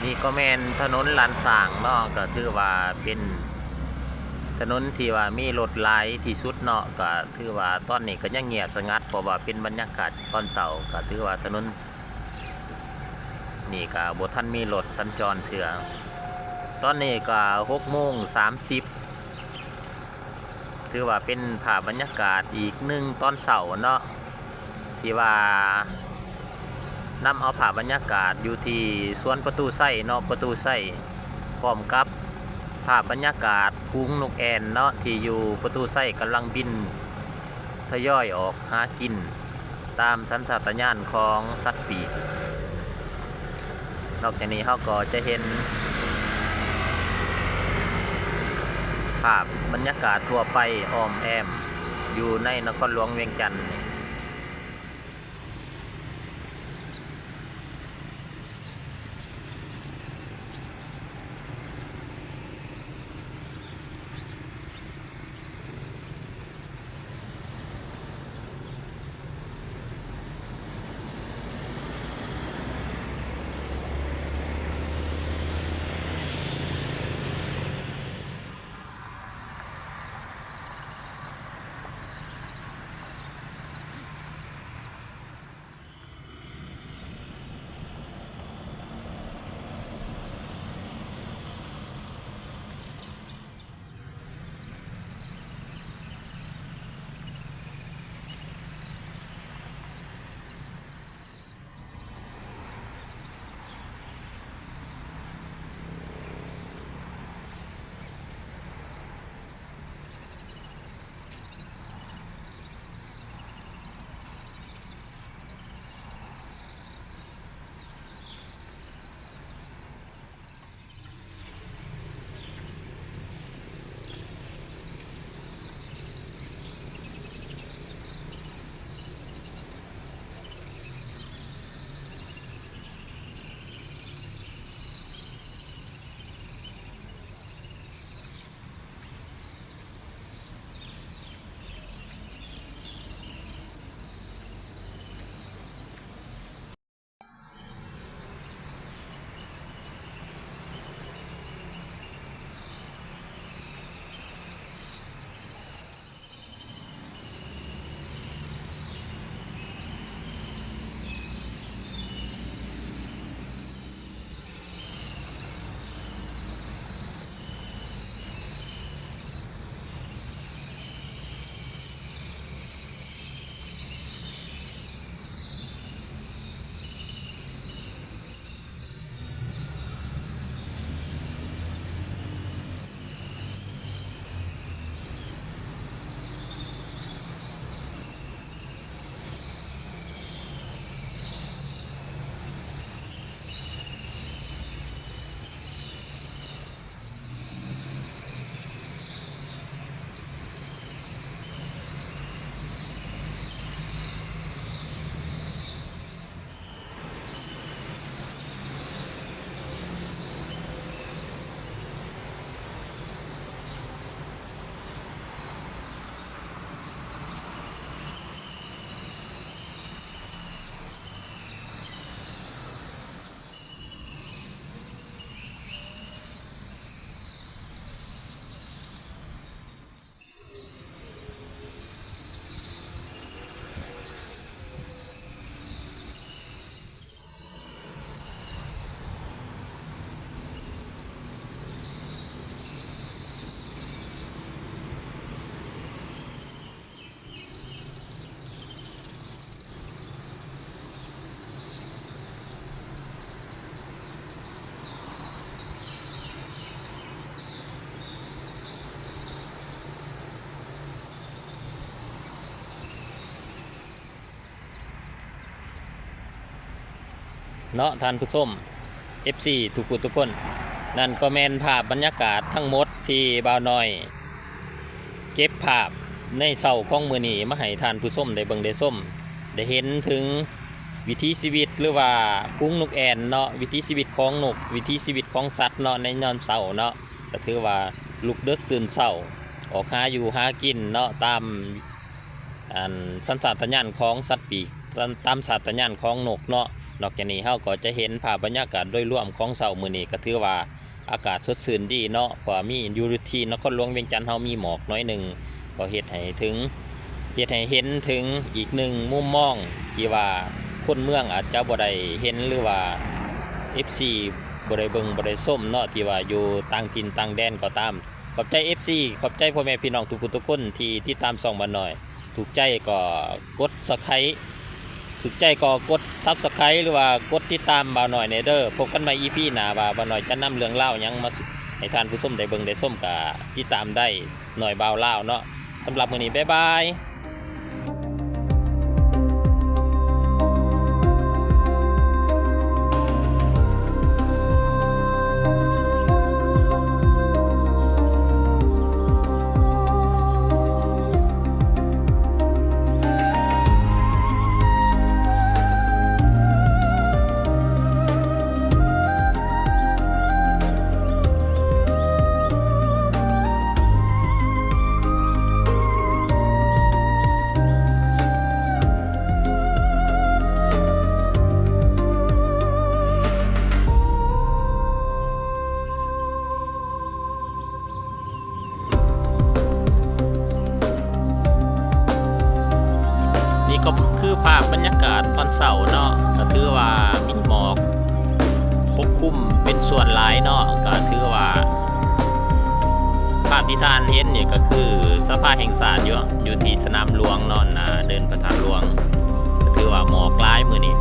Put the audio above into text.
ນີ້ກໍແມ່ນຖະໜົນລ້ານຊ້າງເນາະ ກໍຖືວ່າເປັນຖະໜົນທີ່ວ່າມີລົດຫຼາຍທີ່ສຸດເນາະ ກໍຖືວ່າຕອນນີ້ກໍຍັງງຽບສະຫງັດ ເພາະວ່າເປັນບັນຍາກາດຕອນເຊົ້າ ກໍຖືວ່າຖະໜົນນີ້ກໍບໍ່ທັນມີລົດສັນຈອນເທື່ອ. ຕອນນີ້ກໍຫົກໂມງສາມສິບ ຖືວ່າເປັນພາບບັນຍາກາດອີກໜຶ່ງຕອນເຊົ້າເນາະ ທີ່ວ່ານຳເອົາພາບບັນຍາກາດຢູ່ທີ່ສວນປະຕູໄຊເນາະ ປະຕູໄຊ ພ້ອມກັບພາບບັນຍາກາດຝູງນົກແອ່ນເນາະ ທີ່ຢູ່ປະຕູໄຊກຳລັງບິນທະຍອຍອອກຫາກິນ ຕາມສັນຊາດຕະຍານຂອງສັດປີກ. ນອກຈາກນີ້ເຮົາກໍຈະເຫັນພາບບັນຍາກາດທົ່ວໄປອ້ອມແອ້ມຢູ່ໃນນະຄອນຫຼວງວຽງຈັນນີ້. ເນາະທ່ານຜູ້ຊົມ ເອັຟຊີ ທຸກຜູ້ທຸກຄົນ, ນັ້ນກໍແມ່ນພາບບັນຍາກາດທັງໝົດທີ່ບ່າວນ້ອຍເກັບພາບໃນເຊົ້າຂອງມື້ນີ້ມາໃຫ້ທ່ານຜູ້ຊົມໄດ້ເບິ່ງໄດ້ຊົມ ໄດ້ເຫັນເຖິງວິຖີຊີວິດ ຫຼືວ່າຝູງນົກແອ່ນເນາະ, ວິຖີຊີວິດຂອງນົກ ວິຖີຊີວິດຂອງສັດເນາະ ໃນຍາມເຊົ້າເນາະ. ກໍຖືວ່າລຸກເດິກຕື່ນເຊົ້າ ອອກຫາຢູ່ຫາກິນເນາະ ຕາມ ອັນ ສັນຊາດຕະຍານຂອງສັດປີກ ຕາມ ຕາມຊາດຕະຍານຂອງນົກເນາະ. ນອກຈາກນີ້ເຮົາກໍຈະເຫັນພາບບັນຍາກາດໂດຍລວມຂອງເຊົ້າມື້ນີ້ ກໍຖືວ່າອາກາດສົດຊື່ນດີເນາະ ເພາະວ່າມີ ຢູ່ທີ່ນະຄອນຫຼວງວຽງຈັນເຮົາມີໝອກໜ້ອຍໜຶ່ງ ກໍເຮັດໃຫ້ເຖິງ ເຮັດໃຫ້ເຫັນເຖິງອີກໜຶ່ງມຸມມອງ ທີ່ວ່າຄົນເມືອງອາດຈະບໍ່ໄດ້ເຫັນ ຫຼືວ່າ ເອັຟຊີ ບໍ່ໄດ້ເບິ່ງບໍ່ໄດ້ຊົມເນາະ ທີ່ວ່າຢູ່ຕ່າງຖິ່ນຕ່າງແດນກໍຕາມ. ຂອບໃຈ ເອັຟຊີ ຂອບໃຈພໍ່ແມ່ພີ່ນ້ອງທຸກຜູ້ທຸກຄົນທີ່ຕິດຕາມຊ່ອງບ່າວນ້ອຍ. ຖືກໃຈກໍກົດ Subscribe ຖືກໃຈກໍກົດ Subscribe ຫຼືວ່າກົດຕິດຕາມບ່າວນ້ອຍແດ່ເດີ. ພົບກັນໃໝ່ ອີ ພີ ໜ້າ ວ່າບ່າວນ້ອຍຈະນຳເລື່ອງລາວຫຍັງມາໃຫ້ທ່ານຜູ້ຊົມໄດ້ເບິ່ງໄດ້ຊົມ ກໍຕິດຕາມໄດ້ ນ້ອຍບ່າວລາວເນາະ. ສຳລັບມື້ນີ້ ບາຍບາຍ. ນີ້ກໍຄືພາບບັນຍາກາດຕອນເຊົ້າເນາະ ກໍຖືວ່າມີໝອກປົກຄຸມເປັນສ່ວນຫຼາຍເນາະ ກໍຖືວ່າ ພາບທີ່ທ່ານເຫັນນີ້ກໍຄືສະພາແຫ່ງຊາດຢູ່ ຢູ່ທີ່ສະໜາມຫຼວງເນາະ ໜ້າເດີ່ນພະທາດຫຼວງ ກໍຖືວ່າໝອກຫຼາຍມື້ນີ້.